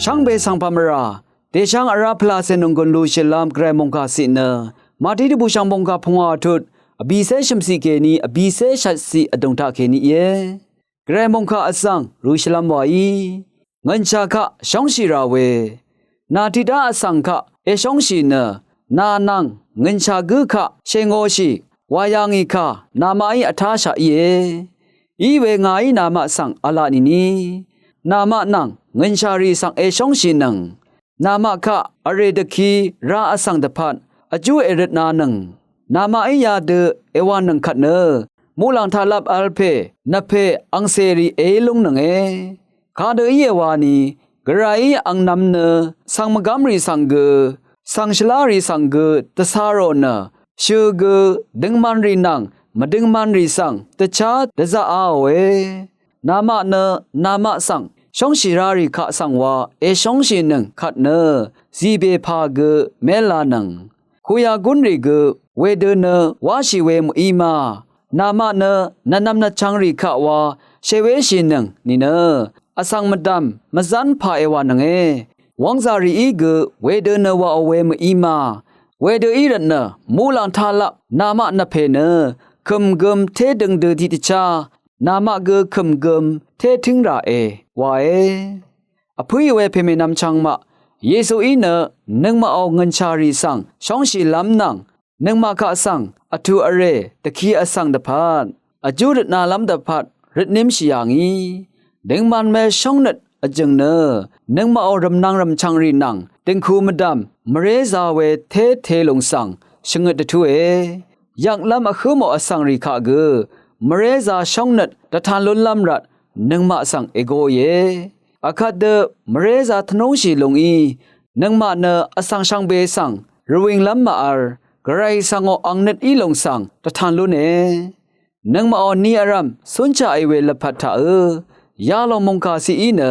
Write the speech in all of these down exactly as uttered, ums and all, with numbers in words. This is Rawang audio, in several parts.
Shvngbe svng pà mvrà dèshv́ng vrá pvlacè nònggùn lushìlv́m gvray mòngkà ciq nø Màtí dvbùshv̀ng mòngkà pungwà tut vbìcé shø̀mciq kèní vbìcé shvtciq vdùng taqkèní íe. Gvray mòngkà vsvng røshìlv́m wàí ngø̀nshà kaq shóngshì rà we, nà tiqdá vsvng kaq èshóngshì nø nà nvng ngø̀nshà gǿ kaq shèngōshì wà yà ngì kà namaqí vtáshaq íe. Iwe ngàí namaq svng v̄la nìni, namaq nvng ngø̀nshà rì svng èshóngshìnøng, namaq kaq vrè dvki ra vsvng dvpvt vjú èrøtnanøng, namaqí yadø èwànøng kvt nø muqlàng taqlap v̄l pè nvpè angcèrì èí lúngnønge. Kadø íe wani gvrayí angnv̄m nø svng mvgv́mrì svng gø, svng shvlárì svng gø dvcā rò nø shø̀ gø døngmanrì nvng mvdøngmanrì svng dvchá dvzaqāòe. Namaq nø namaq svng shóngshì rarì kaq svng wa èshóngshìnøng kvt nø zìbè pà gø mélānøng, kuyagúnrì gø wedø nø wáshì we mø̀í ma. Namaq nø nvnvm nvchvngrì kaq wa shèwéshìnøng nìnø vsvng mvdv̀m mvzv́n pà èwànønge. Wv́ngzà rìí gø wedø nø wàò we mø̀í ma. Wedø í rvtnø muqlàng taqlap namaq nvpè nø kø̀m gøm té døng dø tiqdvchá namaq gø kø̀m gøm té tǿng ràe wae. Vpǿì we pèmènvm chvngmaq Yesuí nø nøngmaqò ngø̀nshà rì svng shóngshìlv́m nvng nøngmaq kaq svng vtù vrè dvki vsvng dvpvt vjú røtnalv́m dvpvt røtnímshì yà ngì. Døngman we shóngnøt vjø̀ng nø nøngmaqò rv̀mnvng rv̀mchv̀ngrì nvng dø̀ngku mvdv̀m mvrézā we té telùng svng shvngøt dvtúe. Yvklv́m vhǿ mò vsvngrì kaq gø mvrézā shóngnøt dvtan lúnlv́m rvt nøngmaq svng ègoìe. Akvt dø mvrézā tvnúngshì lúngí nøngmaq nø vsvng shvngbe svng rvwìnglv́m màvl gvray svngò angnøt í lùng svng dvtan lúne. Nøngmaqò ni vrv̀m cúnshaqì we lvpat taqø yalòng mòngkà ciqí nø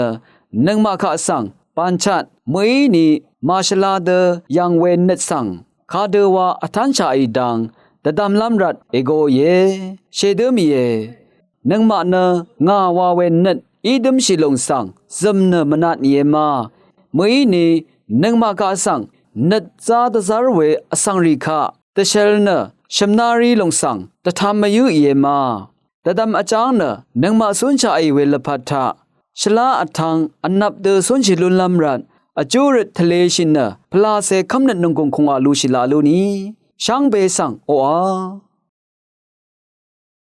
nøngmaq kaq svng bànchat mø̀íni màshvla dø yv̀ng we nøt svng kadøwa vtánshaqì dang dvdvmlv́m rvt ègoìe. Shèdǿ mìe. Nøngmaq nø ngà wa we nøt í dǿmshì lùng svng zø̀m nø mvnat nìe ma. Mø̀íni nøngmaq kaq svng nøt zá dvzv́r we vsvngrì kaq dvshel nø shv̀mnari lùng svng dvtam mvyǿìe ma. Dvdvm vjáng nø nøngmaq cúnshaqì we lvpat taq shvlá vtv̄ng vnvp dø cúnshì lúnlv́m rvt vjú røt tvleshì nø pvlacè kv́mnøt nònggùng kùngwà lushì la lúni shvngbe svng oqà